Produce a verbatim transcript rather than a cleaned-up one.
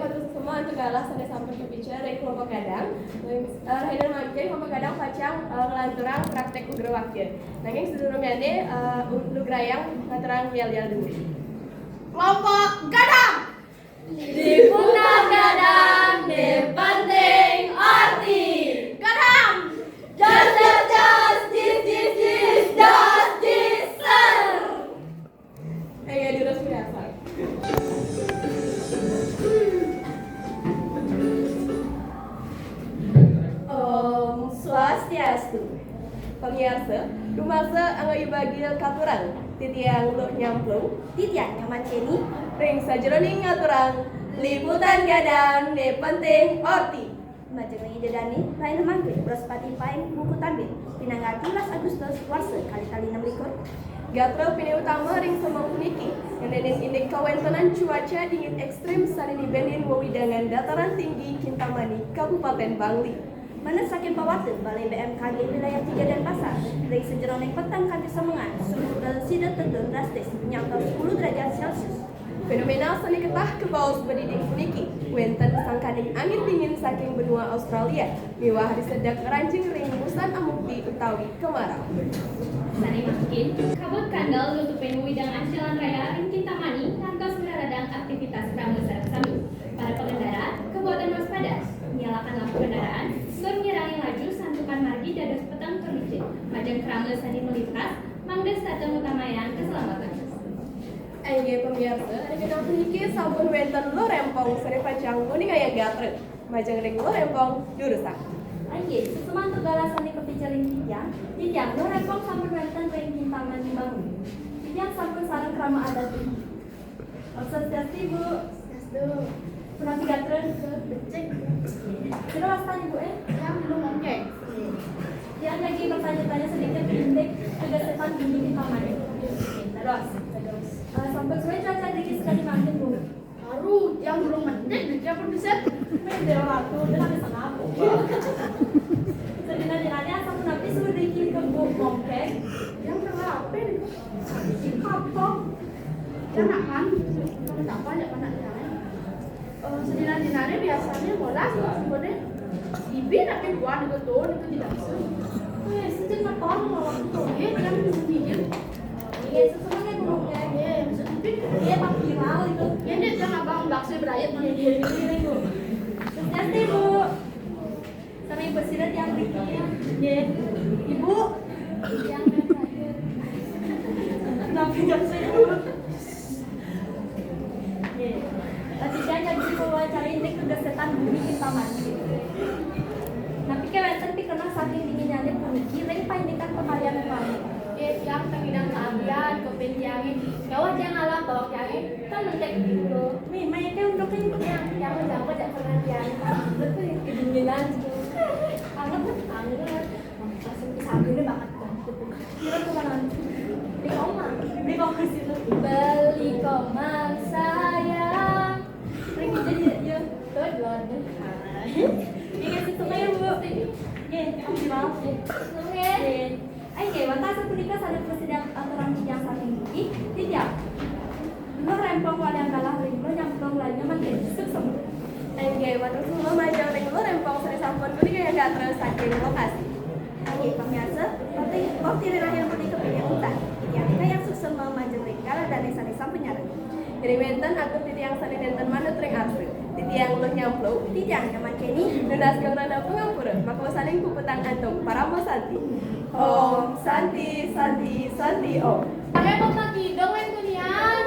Terus semua untuk galah sané sampun kapica ring kelompok gadang. Ring, eh, rahina mangkin kelompok gadang pacang, eh, nglanturang praktek ugrawakia. Nanging sadurungé, eh, lugrayang ngaturang yel-yel dulu. Kelompok gadang. Liputan gadang, né penting orti. Gadang. Jos, jos, jos, jis, jis, jis, jos, jis, ser. Éh, ya, durus biasa. Om Swastiastu. Pamiarsa, rumaksa angayu bagil katurang, titiang Luh Nyamplung, titiang Nyoman Ceni, ring sajeroning ngaturang liputan gadang né penting orti. Majeng ring ida dané, rahina mangkin, Braspati Paing, Wuku Tambin, pinanggal tinulas Agustus, warsa kalih tali enam likur. Gatra pinih utama ring semeng puniki, ngenénin indik kawéntenan cuaca dingin ekstrém sané nibénin wewidangan dataran tinggi Kintamani, Kabupatén Bangli. Manut saking pawarta Balai B M K G Wilayah tiga Denpasar, ring sajeroning peteng kanti semengan, suhu gelisida turun drastis nyangkal sepuluh derajat Celcius. Fénoména sané ketah kabaos badiding puniki, wénten sangkaning angin dingin saking benua Australia, miwah risedek ngranjing ring musan amukti utawi kemarau. Sané mangkin, kabut kandel nutupin wewidangan Jalan Raya ring Kintamani ngantos mararadang aktivitas krama sareng sami. Para pengendara kabuatan waspada, nyalakan lampu kendaraan, tur ngirangin laju santukan margi dados peteng tur licin. Majeng krama sané melintas, mangda setata ngutamaang keselamatan. Inggih pamiarsa, ring wekdal puniki sampun wénten Luh Rempong sané pacang nguningayang gatra. Majeng ring Luh Rempong, durusang. Inggih, sesampun galah sané kapica ring titiang, titiang Luh Rempong sampun wénten ring Kintamani Bangli. Titiang sampun sareng krama adat. Om Swastiastu, Ibu. Swastiastu. Punapi gatra? Becik. Sira wastan Ibu, éh? Tiang Luh Mongkeng. Tiang jagi bertanya-tanya sedikit indik kagesetan bumi Kintamani. Terus. Éh, sampun suwé cuaca driki sekadi mangkin, Bu? Aduh, tiang durung medek, driki pun becik. Mén Déwa Ratu, dia lagi sengap. Sedina-dinanya sampun napi suhu driki ring Bu Mongkeng? Tiang tengah apa nih? Kapok. Tiang nak kan? Tiang nak apa, nak tiang, éh? Éh, sedina-dinané biasané molas, maksudné. Ibi napi buah niku tuh, niku tidak su. Éh, sejak ngeton malam tuh, éh, yang di sini, éh. Iya, sesuai ya, Bu. Iya, maksud ibi. Iya, Pak Viral itu. Iya, dia jangan abang bakso berayat, iya, iya, iya, iya, Bu. Sukses nih, Bu. Sama ibu sira tiang mriki. Nggih. Ibu. Kenapa nggak saya dulu? Nggih. Tadi saya jadi wawancara indik kagesetan bumi Kintamani. Napi ké wénten pikantuk saking dinginné puniki ring paindikan pekalian kami. Nggih, tiang tengidang kaabian, kopin tiangé. Gawah tiang alam bawang tiangé. Kan mentek gitu. Nih, main kayak untuk ini. Yang, yang mendapat jak pernah dia. Betul, kedinginan gitu. Anget, anget. Langsung ke sampingnya banget kan. Kira tuh kan. Beli koma. Beli koma situ. Beli koma sayang. Pergi jadi ya. Tuh, duluan deh. Ini kasih tuh ya, Bu. Oke, kasih maaf. Oke. Inggih, wantah sapunika sané prasida aturang titiang saking niki, titiang Luh Rempong walian galah ring Luh Nyamplung lan Nyoman Ceni. Suksma. Inggih, matur suwun majeng ring Luh Rempong sané sampun nguningayang gatra saking lokasi. Inggih, pamiarsa, orti, orti rahina punika pinih untat. Titiang ingkang suksma majeng ring galah dané sané sampun nyarengin. Ring wénten atur titiang sané nénten manut ring arsa. Titiang Luh Nyamplung, titiang Nyoman Ceni, nunas geng rena pangampura, makasami puputang antuk parama santi. Om Santi, Santi, Santi, Om. Pakai kota kidung, Wen Kunian.